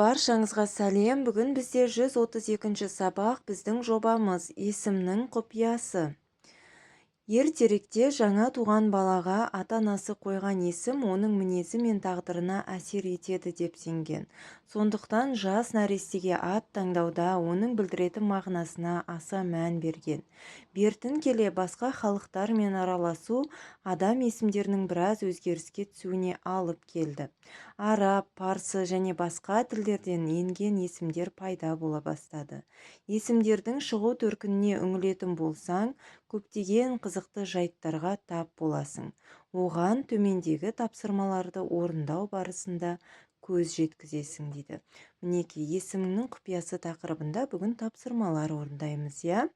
Баршаңызға сәлем! Бүгін бізде 132 сабақ, біздің жобамыз «Есімнің құпиясы». Ертеректе жаңа туған балаға ата-анасы қойған есім оның мінезі мен тағдырына әсер етеді деп сенген. Сондықтан жас нәрестеге ат таңдауда оның білдіретін мағынасына аса мән берген. Бертін келе басқа халықтармен араласу адам есімдерінің біраз өзгеріске түсуіне алып келді. Араб, парсы және басқа тілдерден енген есімдер пайда бола бастады. Есімдердің шығу төркініне үңілетін болсаң, көптеген қызықты жайттарға тап боласың. Оған төмендегі тапсырмаларды орындау барысында көз жеткізесің, дейді. Мінекей, «Есіміңнің құпиясы» тақырыбында бүгін тапсырмалар орындаймыз, иә.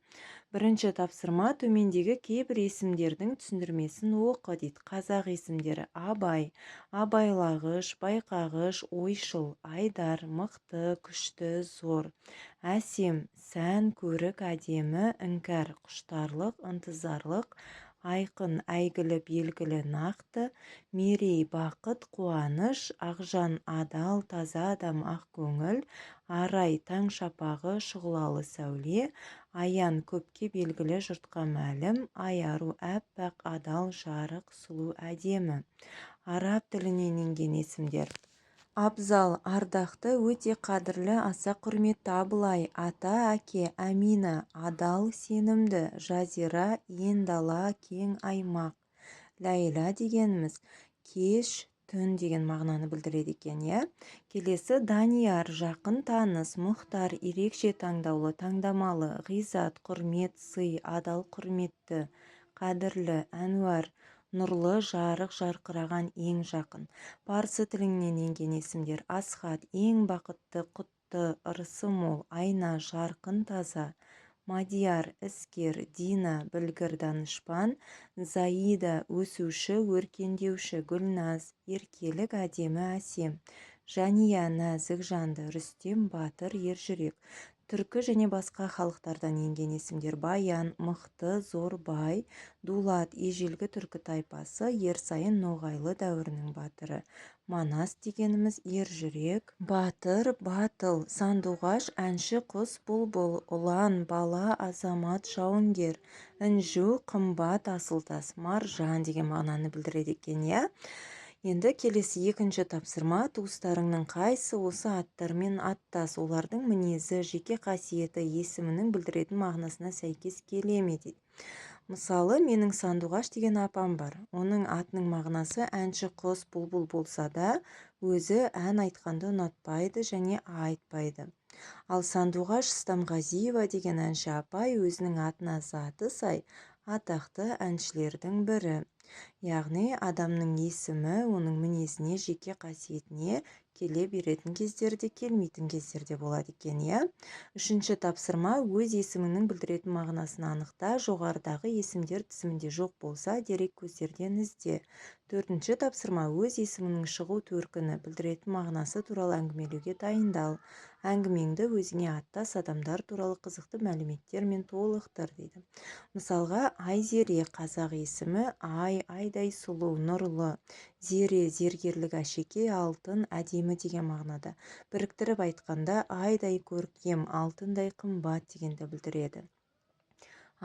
Бірінші тапсырма: төмендегі кейбір есімдердің түсіндірмесін оқы, дейді. Қазақ есімдері: Абай, абайлағыш, байқағыш, ойшыл; Айдар, мықты, күшті, зор; Әсем, сән, көрік, әдемі; Іңкәр, құштарлық, ынтызарлық; Айқын, әйгілі, белгілі, нақты; Мерей, бақыт, қуаныш; Ақжан, адал, таза адам, ақкөңіл; Арай, таң шапағы, шұғылалы сәуле; Аян, көпке белгілі, жұртқа мәлім; Айару, әппақ, адал, жарық, сұлу, әдемі. Араб тілінен енген есімдер: Абзал, ардақты, өте қадірлі, аса құрметті; Абылай, ата, әке; Әмина, адал, сенімді; Жазира, ен дала, кең аймақ; Ләйла дегеніміз кеш, түн деген мағынаны білдіреді екен, иә. Келесі: Данияр, жақын, таныс; Мұхтар, ерекше, таңдаулы, таңдамалы; Ғизат, құрмет, сый, адал, құрметті, қадірлі; Әнуар, нұрлы, жарық, жарқыраған, ең жақын. Парсы тілінен енген есімдер: Асхат, ең бақытты, құтты, ырысы мол; Айна, жарқын, таза; Мадияр, іскер; Дина, білгір, данышпан; Заида, өсуші, өркендеуші; Гүлназ, еркелік, әдемі, әсем; Жания, нәзік жанды; Рүстем, батыр, ержүрек. Түркі және басқа халықтардан енген есімдер: Баян, мықты, зор, бай; Дулат, ежелгі түркі тайпасы, Ерсайын ноғайлы дәуірінің батыры; Манас дегеніміз ержүрек, батыр, батыл; Сандуғаш, әнші құс, бұлбұл; Ұлан, бала, азамат, жауынгер; Інжу, қымбат асыл тас; Маржан деген мағынаны білдіреді екен, иә. Енді келесі екінші тапсырма: туыстарыңның қайсысы осы аттармен аттас, олардың мінезі, жеке қасиеті есімінің білдіретін мағынасына сәйкес келе ме, дейді. Мысалы, менің Сандуғаш деген апам бар. Оның атының мағынасы әнші құс, бұлбұл болса да, өзі ән айтқанды ұнатпайды және айтпайды. Ал Сандуғаш Стамғазиева деген әнші апай өзінің атына заты сай атақты әншілердің бірі. Яғни адамның есімі оның мінезіне, жеке қасиетіне келе беретін кездері де, келмейтін кездері де болады екен, иә. Үшінші тапсырма: өз есіміңнің білдіретін мағынасын анықта. Жоғарыдағы есімдер тізімінде жоқ болса, дерек көздерден ізде. Төртінші тапсырма: өз есіміңнің шығу төркіні, білдіретін мағынасы туралы әңгімелеуге дайындал. Әңгімеңді өзіңе аттас адамдар туралы қызықты мәліметтермен толықтыр, дейді. Мысалға, Айзере, қазақ есімі: ай, айдай сұлу, нұрлы; зере, зергерлік әшекей, алтын, әдемі деген мағынада. Біріктіріп айтқанда, айдай көркем, алтындай қымбат дегенді білдіреді.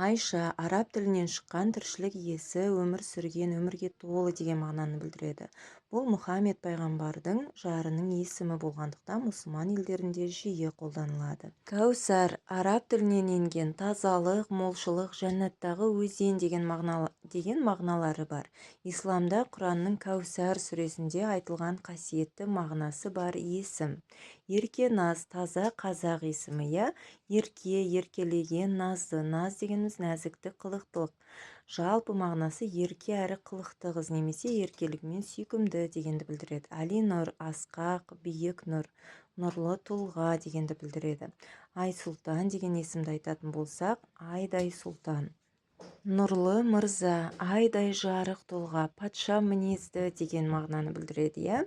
Айша, араб тілінен шыққан, тіршілік иесі, өмір сүрген, өмірге толы деген мағынаны білдіреді. Бұл Мұхаммед пайғамбардың жарының есімі болғандықтан, мұсылман елдерінде жиі қолданылады. Кәусар, араб тілінен енген, тазалық, молшылық, жәннаттағы өзен деген, мағына, деген мағыналары бар. Исламда Құранның Кәусар сүресінде айтылған қасиетті мағынасы бар есім. Еркеназ, таза қазақ есімі, иә. Ерке, еркелеген, назды. Наз дегеніміз нәзіктік, қылықтылық. Жалпы мағынасы ерке әрі қылықты қыз немесе еркелігімен сүйкімді дегенді білдіреді. Әлинұр, асқақ, биік нұр, нұрлы тұлға дегенді білдіреді. Айсұлтан деген есімді айтатын болсақ, айдай сұлтан, нұрлы мырза, айдай жарық тұлға, патша мінезді деген мағынаны білдіреді, иә.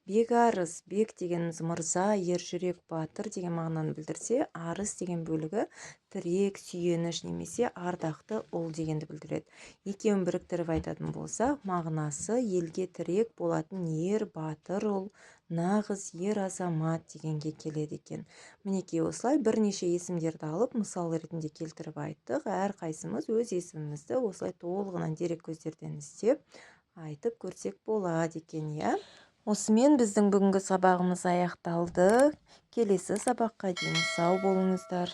Бекарыс: бек дегеніміз мырза, ержүрек, батыр деген мағынаны білдірсе, арыс деген бөлігі тірек, сүйеніш немесе ардақты ұл дегенді білдіреді. Екеуін біріктіріп айтатын болсақ, мағынасы елге тірек болатын ер, батыр ұл, Нағыз ер азамат дегенге келеді екен. Мінекей, осылай бірнеше есімдерді алып, мысал ретінде келтіріп айттық. Әрқайсымыз өз есімімізді осылай толығынан дереккөздерден іздеп, айтып көрсек болады екен, иә. Осымен біздің бүгінгі сабағымыз аяқталды. Келесі сабаққа дейін сау болыңыздар.